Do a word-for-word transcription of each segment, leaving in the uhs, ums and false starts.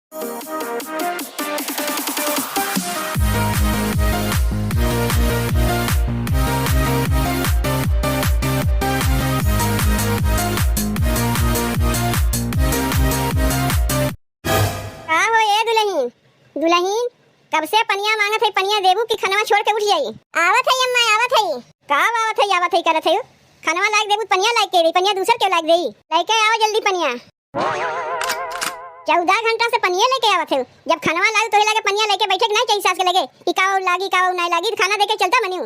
का हो ए दुलहिन, दुलहिन, कब से पनिया माँगत है, पनिया देबू कि खनवा छोड़ के उठ जाई? आवत है अम्मा, आवत है। का आवत है, आवत है करत है? खनवा लाइके देबू, पनिया लाइके देई, पनिया दूसर के लाइके देई? लइके आवा जल्दी पनिया। चउदह घंटा से पनिया लइके आवत है, जब खनवा लाइब तोहे लगे पनिया लइके बैठे के नाहीं चाही सास के लगे कि का ऊ लागी, का ऊ नाहीं लागी, त खाना देके चलता मनिउ।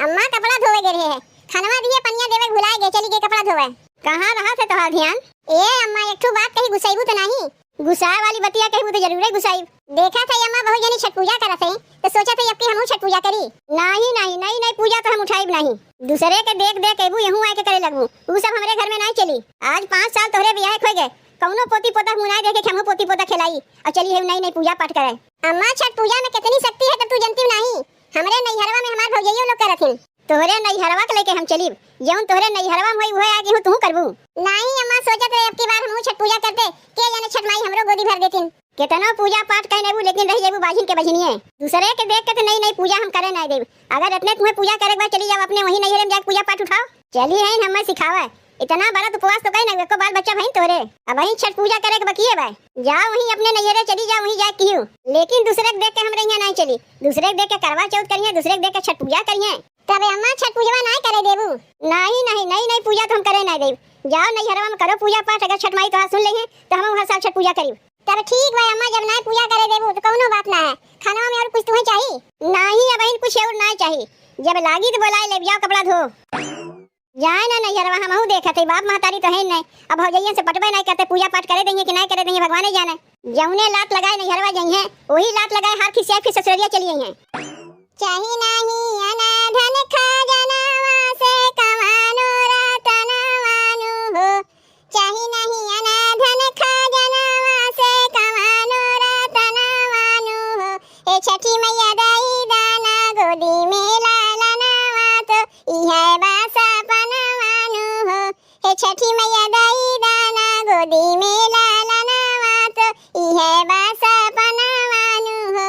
अम्मा कपड़ा धोवे गे रहे है, खनवा दिहे पनिया देवे भुलाए गे, चली गे कपड़ा धोवे। कहाँ रहत है तोहार ध्यान? ए अम्मा, एक ठो बात कही, गुस्सइबू त नाहीं? गुस्साए वाली बतिया कहबू त जरूरे गुस्साइब। देखत है अम्मा, बहुत जनी छठ पूजा करत है, त सोचत है अबकी हमहू छठ पूजा करी। नाहीं, नाहीं, नई नई पूजा त हम उठाइब नाहीं। दूसरे के देख देख कहबू, यहू आइके करे लगबू, ऊ सब हमरे घर में नाहीं चली। आज पाँच साल तोहरे बियाहे क होइ गए, कउनो पोती पोता मुँह नाहीं देखे कि हमहू पोती पोता खेलाई अउर चली है नई नई पूजा पाठ करे। अम्मा, छठ पूजा में कितनी शक्ति है, तब तू जनतिउ नाहीं। हमरे नैहरवा में हमार भौजइयो लोग करत हिन। तोहरे नैहरवा के लइके हम चलिब, जउन तोहरे नैहरवा में होई, उहे आके हूँ तुहूँ करबू। नाहीं अम्मा, सोचत रहे अबकी बार हमहू छठ पूजा करते, के जाने छठ माई हमरो गोदी भर देतिन। केतनो पूजा पाठ कइ लेबू, लेकिन रहि जइबू बाझिन के बझिनिये। दूसरे के देख के त नई नई पूजा हम करे नाहीं देब। अगर एतने तुहें पूजा करे के बा, चली जाव अपने वहीं नैहरे में जाके पूजा पाठ उठाव। चली आइन हम्मे सिखावे। इतना बरत उपवास तो कइ ना, एको बाल बच्चा भइन तोहरे। अबहिन छठ पूजा करे के बकिये बा। जाव वहीं अपने नैहरे चली जाव, वहीं जाके किहू। लेकिन दूसरे के देख के हमरे इहाँ नाहीं चली। दूसरे के देख के करवा चौथ करिहें, दूसरे के देख के छठ पूजा करिहें। तब अम्मा छठ पूजवा नाहीं करे देबू? नाहीं, नाहीं, नई नई पूजा त हम करे नाहीं देब। जाव नैहरवा में करो पूजा पाठ, अगर छठ माई तोहार सुन लेइहें त हमहू हर साल छठ पूजा करिब। तब ठीक बा अम्मा, जब नाहीं पूजा करे देबू त कउनो बात ना है। खनवा में अउर कुछ तुहें चाही? नाहीं, अबहिन कुछ अउर नाहीं चाही। जब लागी त बोलाइ लेब, जाव कपड़ा धो। जाए ना नैहरवा, हमहू देखत हई, बाप महतारी त हइन नाहीं। अब भौजइयन से पटबे नाहीं करते, पूजा पाठ करे देइहें कि नाहीं करे देइहें, भगवाने जाने। जउने लात लगाए नैहरवा जइहें, ओही लात लगाए हार खिसियाए फिर ससुररिया चली अइहें। चाही नाहीं अनाधन खजनवा से कमानो रतनवानु हो। चाही नाहीं अनाधन खजनवा से कमानो रतनवानु हो। ए छठी मइया दई दाना गोदी में लालनवा तो इहे बा सपनवानु हो। हे छठी मइया दई दाना गोदी में लालनवा तो इहे बा सपनवानु हो।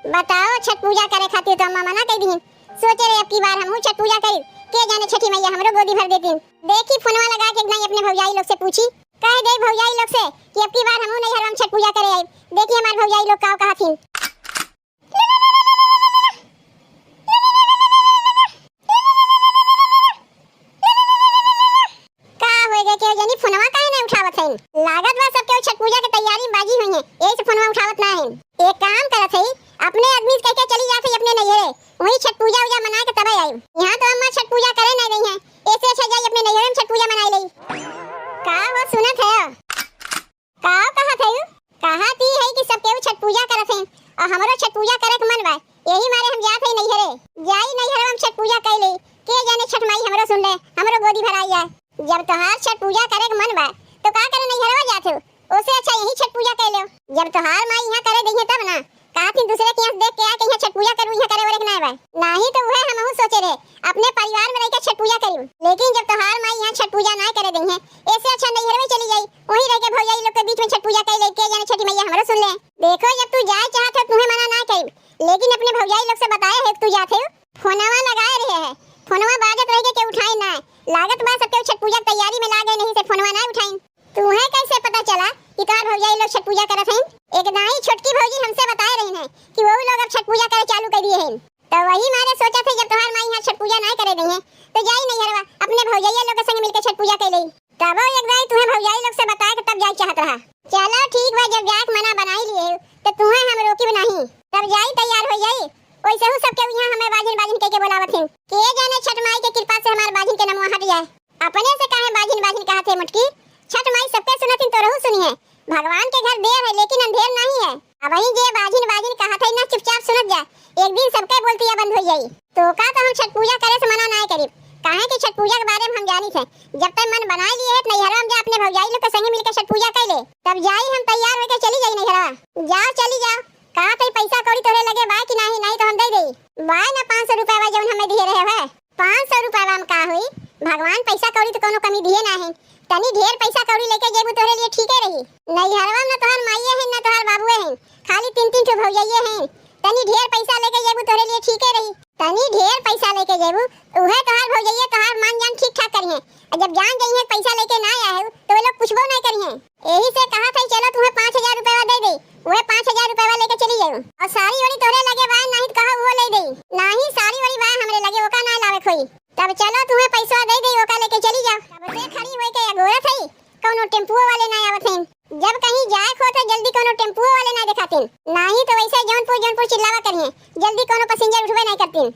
बताओ, छठ पूजा करे खातिर तो अम्मा मना कइ दिहिन। सोचे रहे अबकी बार हमहू छठ पूजा करिब, के जाने छठी मइया हमरो गोदी भर देतिन। देखी फोनवा लगाइ के एक दाईं अपने भौजाई लोग से पूछी, कहि देई भौजाई लोग से कि अबकी बार हमहू नैहरवा में छठ पूजा करे आइब। देखी हमार भौजाई लोग का कहत हिन। का होइ गए, केहू जनी फोनवा काहे नाहीं उठावत हइन? लागत बा सब केहू छठ पूजा के तैयारी में बाजी होइहें, एही से फोनवा उठावत ना हइन। एक काम करत हई, अपने आदमी से कहि के चली जात हई अपने नैहरे, वहीं छठ पूजा उजा मनाइ के तबे आइब। इहाँ तो अम्मा छठ पूजा करे नाहीं देइहें, एसे अच्छा जाई अपने नैहरे में छठ पूजा मनाइ लेई। का हो सुनत है? का कहत हइउ? कहत ई हई कि सब केहू छठ पूजा करत हइन अउर हमरो छठ पूजा करे के मन बा, यही मारे हम जात हई नैहरे। जाई नैहरवा में छठ पूजा कइ लेई, के जाने छठ माई हमरो सुन ले, हमरो गोदी भराइ जाए। जब तोहार छठ पूजा करे के मन बा, तो का करे नैहरवा जात हउ? ओसे अच्छा यहीं छठ पूजा कइ लेउ। जब तोहार माई इहाँ करे देइहें तब ना, कहत हिन दूसरे के इहाँ से देख के आके इहाँ छठ पूजा करबू, इहाँ करे ओरे के नाहीं बा। नाहीं तो उहे हमहू सोचे रहे, अपने परिवार में रहि के छठ पूजा करिब। लेकिन जब तोहार माई इहाँ छठ पूजा नाहीं करे देइहें, एसे अच्छा नैहरवे चली जाई, वहीं रहि के भौजाई लोग के बीच में छठ पूजा कइ लेई, के जाने छठी मइया हमरो सुन ले। देखो, जब तू जाए चाहत हो, तुहें मना नाहीं करिब, लेकिन अपने भौजाई लोग से बताए है कि तू जात हो। फोनवा लगाए रहे है, फोनवा बाजत रहि के, के उठाई नाहीं। लागत बा सब केहू छठ पूजा के तैयारी में लागे, नहीं से फोनवा नाहीं उठाई। तुहें कैसे पता चला कि तोहार भौजाई लोग छठ पूजा करत हइन? एक दाईं छोटकी भौजी हमसे बताए रहिन है कि वो लोग अब छठ पूजा करे चालू कर दिए हइन। तो वही मारे सोचत है, जब तोहार माई इहाँ छठ पूजा नाहीं करे देइहें, तो जाई नैहरवा, अपने भौजैया लोग के संग मिलके छठ पूजा कर लेई। तबो एक दाईं तुहें भौजाई लोग से बताए के तब जाए चाहत रहा। चलो ठीक बा, जब जाए के मना बनाई लिए हो, तो तुहें हम रोकिब नाहीं। तब जाई, तैयार हो जाई। वैसे हूँ सब केहू इहाँ हमें बाझिन बाझिन कह के बोलावत हैं। के जाने छठ माई के कृपा से हमार बाझिन के नमवा हट जाए। अपने से काहे बाझिन बाझिन कहत है मोटकी? छठ माई सबके सुनत हिन, तोरहू सुनिहैं। भगवान के घर देर है लेकिन अंधेर नाहीं है। अबहीं जे बाझिन बाझिन कहत है ना, चुपचाप सुनत जा, एक दिन सबके बोलतिया बंद होइ जाई। तोका तो हम छठ पूजा करे से मना नाहीं करिब, काहे कि छठ पूजा के बारे में हम जानित है। जब तक मन बनाए लिए है, नैहरा में जा अपने भौजाई लोग के संगे मिलके छठ पूजा कर ले, तब जाई हम तैयार होके चली जाई नैहरा। जाओ चली जाओ। कहा तई पैसा कौड़ी तोहरे लगे बाय कि नाहीं? नाहीं तो हम दे देई। बाय ना पाँच सौ रुपया जौन हमें दिए रहे है। पाँच सौ रुपया में का होई? भगवान पैसा कौड़ी तो कौनो कमी दिए ना है। तनी ढेर पैसा कौड़ी लेके जेबू तोहरे लिए ठीके रही। नैहरवा में न तोहार माइये हैं, न तोहार बाबुए हैं, खाली तीन तीन ठो भौजाइये हैं। तनी ढेर पैसा लेके जेबू तोहरे लिए ठीके रही। तनी ढेर पैसा लेके जेबू, उहे तोहार भौजाइये तोहार मान जान ठीक ठाक करिहें। और जब जान जइहें पैसा लेके ना आए हो, तो वे लोग पूछबो नहीं करिहें। यही से कहा था, चलो तुम्हें पाँच हजार रुपया दे दे, वह पाँच हजार रुपया लेके चली जाओ। और साड़ी वाड़ी तोहरे लगे बाय, नहीं तो कहा वो ले दे। नहीं, साड़ी वाड़ी बाय हमरे लगे, ओका ना लावे खोई। तब चलो तुम्हें पैसा दे दे, ओका लेके चली जाओ। तब से खड़ी होई के अगोरत है, कौनो टेम्पुओ वाले ना आवत हैं। जब कहीं जाए को तो जल्दी कौनो टेम्पुओ वाले ना दिखातीन, नहीं तो वैसे जौनपुर जौनपुर चिल्लावा करिहें, जल्दी कौनो पैसेंजर उठबे नहीं करतीन।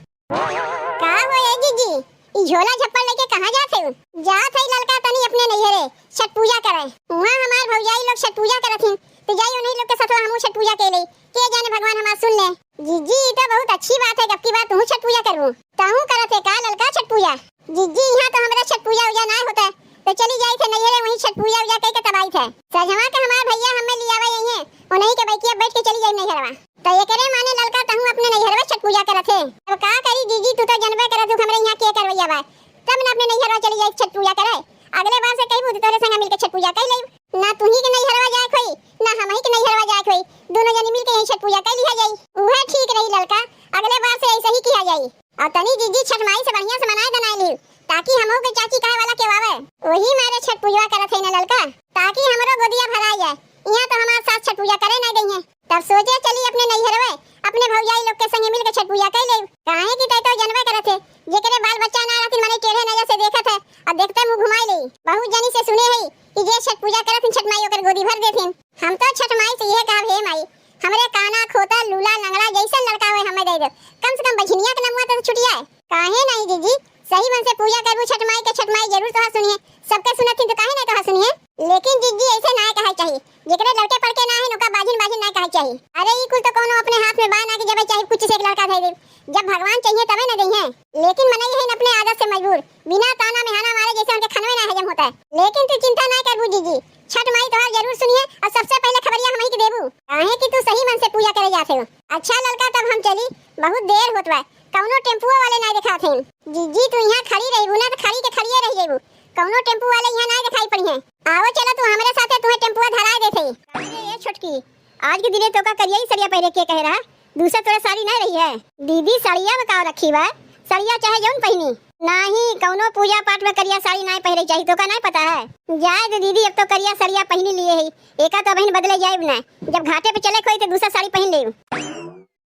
का हो ए जीजी, ई झोला झप्पड़ लेके कहाँ जात है? जात है ललका तनी अपने नैहरे छठ पूजा करे। वहाँ हमार भौजाई लोग छठ पूजा करत हिन, तो जाई उन्हीं लोग के साथ हमहू छठ पूजा के ले। के जाने भगवान हमार सुन ले। जीजी, ई तो बहुत अच्छी बात है, अब की बार तू छठ पूजा करबू। तहू करत है का ललका छठ पूजा? जीजी, यहाँ तो हमारा छठ पूजा उजा ना होता है, तो चली जाई थे नैहरे, वहीं छठ पूजा उजा कह के तब आई थे। सजवा के हमार भैया हमें लियावे यहीं है, उन्हीं के बैठिया बैठ के चली जाई नैहरवा। तो एकरे माने ललका तहू अपने नैहरवे छठ पूजा करत है। अब का करी जीजी, तू तो जनबे करत हो हमरे यहाँ के करवैया बा, तब ना अपने नैहरवा चली जाई छठ पूजा करे। अगले बार से कही तोरे संग मिलके छठ पूजा कर लेब। ना तुही के नैहरवा जाए खोई, ना हमही के नैहरवा जाए खोई, दोनों जनी मिलके यहीं छठ पूजा कर लिया जाई। उहे ठीक रही ललका, अगले बार से ऐसे ही किया जाई। और तनी जीजी छठ माई से बढ़िया से मनाए दनाए लियो, ताकि हमहू के चाची कहे वाला के आवे, वही मारे छठ पूजवा करत है ना ललका, ताकि हमरो गोदिया भराई जाए। यहाँ तो हमार सास छठ पूजा करे ना गई है, तब सोचे चली अपने नैहरवे, अपने भौजाई लोग के संगे मिल के छठ पूजा कर ले। काहे कि तै तो जनबे करत है, जेकरे बाल बच्चा ना रहतिन, मने टेढ़े नजर से देखत है और देखते मुंह घुमाई ले। बहुत जनी से सुने है कि जे छठ पूजा करत हिन, छठ माई ओकर गोदी भर देथिन। हम तो छठ माई से यह कहब, हे माई, हमरे काना, खोता, लूला, लंगड़ा जैसन लड़का होए हमें दे दो, कम से कम बझिनिया के नमुआ तो छुटिया है। काहे नहीं जीजी, सही मन से पूजा करबू छठ माई के, छठ माई जरूर तोहार सुनिए। सबके सुनत हिन तो काहे नहीं तोहार सुनिए? लेकिन जीजी ऐसे ना कहे चाहिए, जेकरे लड़के पड़के ना है ओका बाझिन बाझिन ना कहे चाहिए। अरे ई कुल तो कोनो अपने हाथ में बा ना कि जब चाहे कुछ से एक लड़का दे दे। जब भगवान चाहिए तबे न दइहें। लेकिन मनई है अपने आदत से मजबूर, बिना ताना मेहाना मारे जैसे उनके खनवे ना हजम होता है। लेकिन तू चिंता ना करबू जीजी, छठ माई तोहार जरूर सुनिए और सबसे पहले खबरिया हमही के देबू, काहे कि तू सही मन से पूजा करे जात हो। अच्छा ललका, तब हम चली, बहुत देर होत बा, कौनो टेम्पुओ वाले ना दिखात हैं। जीजी तू यहाँ खड़ी रहबू ना तो खड़ी के खड़िए रह जेबू, कौनो टेम्पू वाले यहाँ ना दिखाई पड़ी हैं। आओ चलो तू हमरे साथे, तुम्हें टेम्पुआ धराए देते। अरे ये छोटकी, आज के दिने तोका करिया ही सड़िया पहिरे के कहे रहा, दूसरा तोरे साड़ी नहीं रही है। दीदी, साड़िया में का रखी बा? साड़िया चाहे जौन पहिनी। नाही, कौनो पूजा पाठ में करिया साड़ी नहीं पहिरे चाहिए, तोका नहीं पता है? जाए दे दीदी, अब तो करिया साड़िया पहिनी लिए है, एका तो बहन बदले जाए ना। जब घाटे पे चले कोई तो दूसरा साड़ी पहन ले।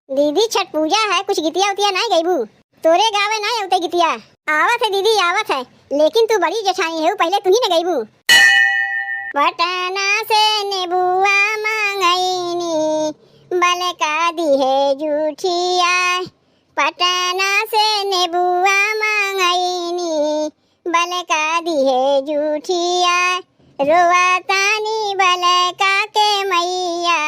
दीदी, छठ पूजा है, कुछ गीतिया उतिया नहीं गईबू? तोरे गावे नहीं आवते गीतिया। आवत है दीदी, आवत है, लेकिन तू बड़ी जेठानी है, पहले तू ही न गईबू। पटना से नेबुआ मंगईनी, बलका दिहे जूठिया। पटना से नेबुआ मंगईनी, बलका दिहे जूठिया। रोवा तानी बलका के मैया,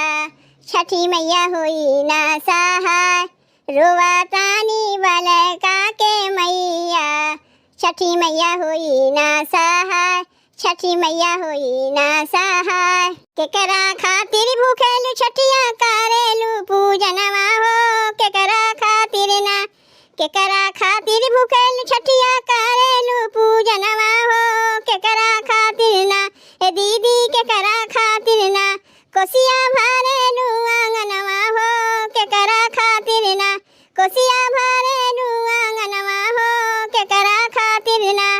छठी मैया होई ना सहाय। रोवा तानी बलका के मैया, छठी मैया होई ना सहाय। छठी मैया होई ना सहाय। केकरा खातिर भूखेलु छठिया, करेलु पूजनवा हो, केकरा खातिर ना, केकरा खातिर भूखेलु छठिया, करेलु पूजनवा हो, केकरा खातिर ना, ए दीदी केकरा खातिर ना, कोसिया भरेलु आंगनवा हो, केकरा खातिर ना, कोसिया भरेलु आंगनवा हो, केकरा खातिर ना,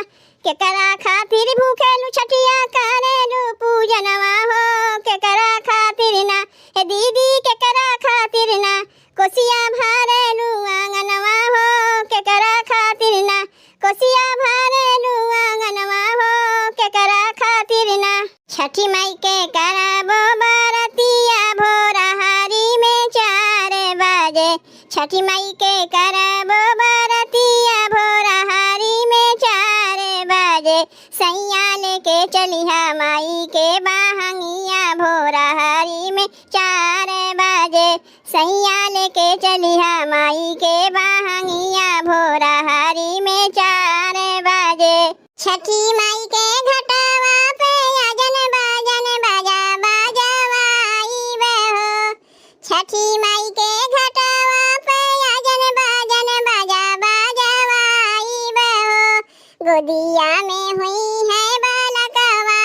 केकरा खातिर भूखेलु छठिया, करेलु पूजनवा हो, केकरा खातिर ना, ए दीदी केकरा खातिर ना, कोसिया भरेलु आंगनवा हो, केकरा खातिर ना, कोसिया भरेलु आंगनवा हो, केकरा खातिर ना। छठी माई के करबो बरतिया, भोरा हारी में चार बजे। छठी माई के करबो बरतिया, भोरा हारी में चार बजे। सैया लेके चलिहा माई के बहंगिया, भोरा हारी में चार बजे। सैया लेके चलिहा माई के बहंगिया, भोरा हारी में चार बजे। छठी माई के घटवा पे आजन बाजन बाजा बाजवाई बे हो। छठी माई के घटवा पे आजन बाजन बाजा बाजवाई बे हो। गोदिया में हुई है बालकवा,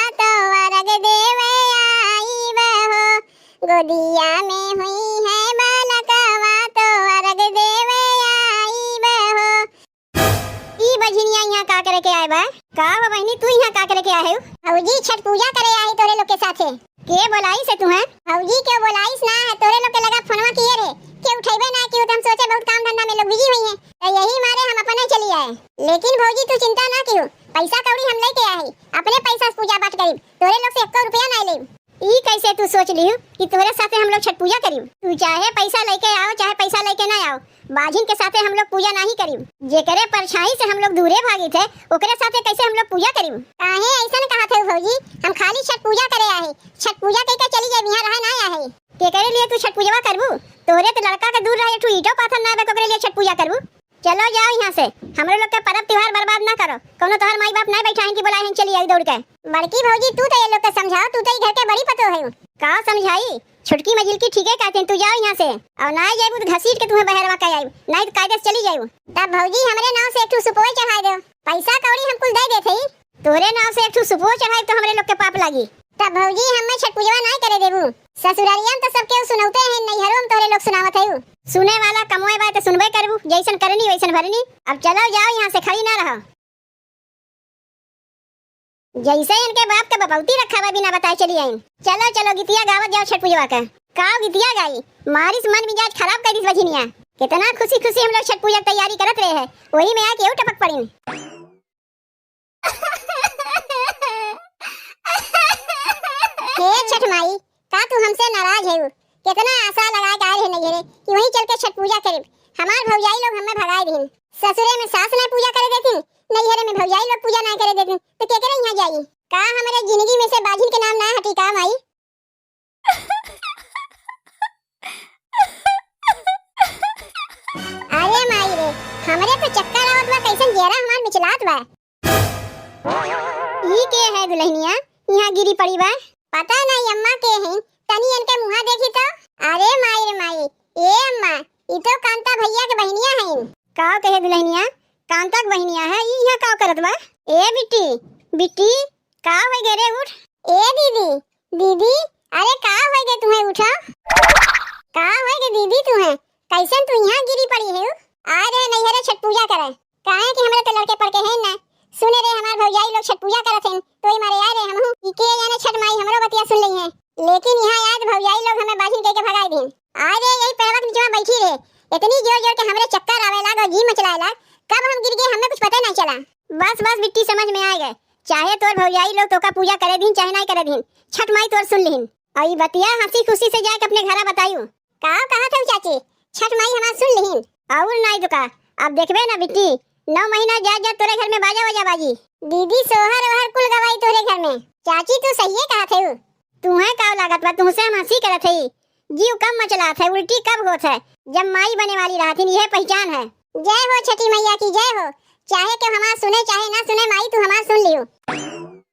गोदिया में हुई है बालकवा तो अर्घ देवे आइब हो। ई बझिनिया इहाँ का करे के आए बा? का हो बहिनी, तू इहाँ का करे के आए हो? भौजी, छठ पूजा करे आए तोरे लोग के साथे। के बोलाइस है तुहें? भौजी, के बोलाइस ना है, तोरे लोग के लगा फोनवा किए रहे, के उठैबे ना कियो, तो हम सोचे बहुत काम धंधा में लोग बिजी होइहें, तो यही मारे हम अपने चली आए। लेकिन भौजी, तू चिंता ना कियो, पैसा कौड़ी हम लेके आए, अपने पैसा से पूजा पाठ करीब, तोरे लोग से एको रुपया ना लेब। ई कैसे तू सोच लिहू कि तोहरे साथे हम लोग छठ पूजा करीब? तू चाहे पैसा लेके आओ, चाहे पैसा लेके ना आओ, बाझिन के साथे हम लोग पूजा नाही करीब। जेकरे परछाई से हम लोग दूरे भागित है, ओकरे साथे कैसे हम लोग पूजा करीब? काहे ऐसन कहत है भौजी? हम खाली छठ पूजा करे आहे, छठ पूजा कइके चली जाए, यहाँ रहे ना आहे। केकरे लिए तू छठ पूजवा करबू? तोहरे तो लड़का के दूर रहे, एक ठो ईंटो पाथर ना बा, ओकरे लिए छठ पूजा करबू? चलो जाओ यहाँ से, हमरे लोग के परब त्योहार बर्बाद ना करो। कौनो तोहर माई बाप ना बैठा है कि बोलाए हैं चली आई दौड़ के। बड़की भौजी, तू तो ये लोग के समझाओ, तू तो ई घर के बड़ी पतोह है। का समझाई? छोटकी मझिलकी ठीके कहते हैं, तू जाओ यहाँ से। और ना जाइबू तो घसीट के तुम्हें बहरवा के आइब, नहीं तो कायदे से चली जाइबू। तब भौजी, हमरे नाव से एक ठो सुपवा चढ़ाए दो, पैसा कौड़ी हम कुल दे देते ही। तोहरे नाव से एक ठो सुपवा चढ़ाई तो हमरे लोग के पाप लागी। तब भौजी, हमें छठ पूजवा नाय करे देबू? ससुरारिया में तो सब केहू सुनौते हैं, नैहरो में तोहरे लोग सुनावत है। सुने वाला कमवे बा तो सुनबे करबू, जैसन करनी वैसन भरनी। अब चलो जाओ यहाँ से, खड़ी ना रहो। जैसे इनके बाप के बपौती रखा बा, बिना बताए चली आइन। चलो चलो, गीतिया गावत जाओ छठ पूजवा का। का गीतिया गाई? मारिस मन मिजाज खराब कर दिस बझिनिया। कितना खुशी खुशी हम लोग छठ पूजा के तैयारी करत रहे हैं, वही में आके यहू टपक पड़िन। हे छठ माई, का तू हमसे नाराज है? कितना आशा लगा के आए रहे नैहरे कि वहीं चल के छठ पूजा करीब। हमार भौजाई लोग हमें भगाए दीन। ससुरे में सास ना पूजा करे देतीन, नैहरे में भौजाई लोग पूजा ना करे देतीन, तो केकरे यहाँ जाई? का हमारे जिंदगी में से बाझिन के नाम ना हटी का माई? अरे माई रे, हमरे तो चक्कर आवत बा, कैसन जियरा हमार मिचलात बा। ई के है दुल्हनिया, यहाँ गिरी पड़ी बा? पता नहीं अम्मा के हैं, तनी इनके मुँहा देखी तो। अरे माई रे माई, ए अम्मा, ई तो कांता भैया के बहिनिया हैं। का कहे दुल्हनिया, कांता के बहिनिया है, ई यहाँ का करत बा? ए बिट्टी, बिट्टी, का होई गे रे, उठ। ए दीदी, दीदी, अरे का होई गे तुम्हें, उठो। का होई गे दीदी तुम्हें, कैसन तू यहाँ गिरी पड़ी है? आए रहे नैहरे छठ पूजा करे, काहे कि हमरे तो लड़के पड़के हैं ना। सुने रे हमार भौजाई लोग छठ पूजा करत हैं, तो ई मारे आए रहे हमहू। ई के जाने छठ माई हमरो बतिया सुन लई है, लेकिन यहाँ आए तो भौजाई लोग हमें बाझिन कह के भगाए दीन। आए रे यही पेड़वा के नीचवा बैठी रहे, इतनी जोर जोर के हमरे चक्कर आवे लाग और जी मचलाए लाग, कब हम गिर गए हमें कुछ पता नहीं चला। बस बस बिट्टी, समझ में आ गए, चाहे तोर भौजाई लोग तोका पूजा करे दीन चाहे नहीं करे दीन, छठ माई तोर सुन लिहिन। और ई बतिया हंसी खुशी से जाके अपने घरा बतायू। का कहत हऊ चाची, छठ माई हमार सुन लिहिन। और नाई तो का, अब देखबे ना बिट्टी, नौ महीना जा जा तोरे घर में बाजा बाजा बाजी। दीदी सोहर ओहर कुल गवाई तोरे घर में। चाची तू सहिए कहत हऊ। तुहें का लागत बा, तुहसे हम हंसी करत हई। जीव कम मचलात है, उल्टी कब होत है, जब माई बने वाली रहथिन, यह पहचान है। जय हो छठी मैया की जय हो। चाहे केहू हमार सुने चाहे ना सुने, माई तू हमार सुन लियो।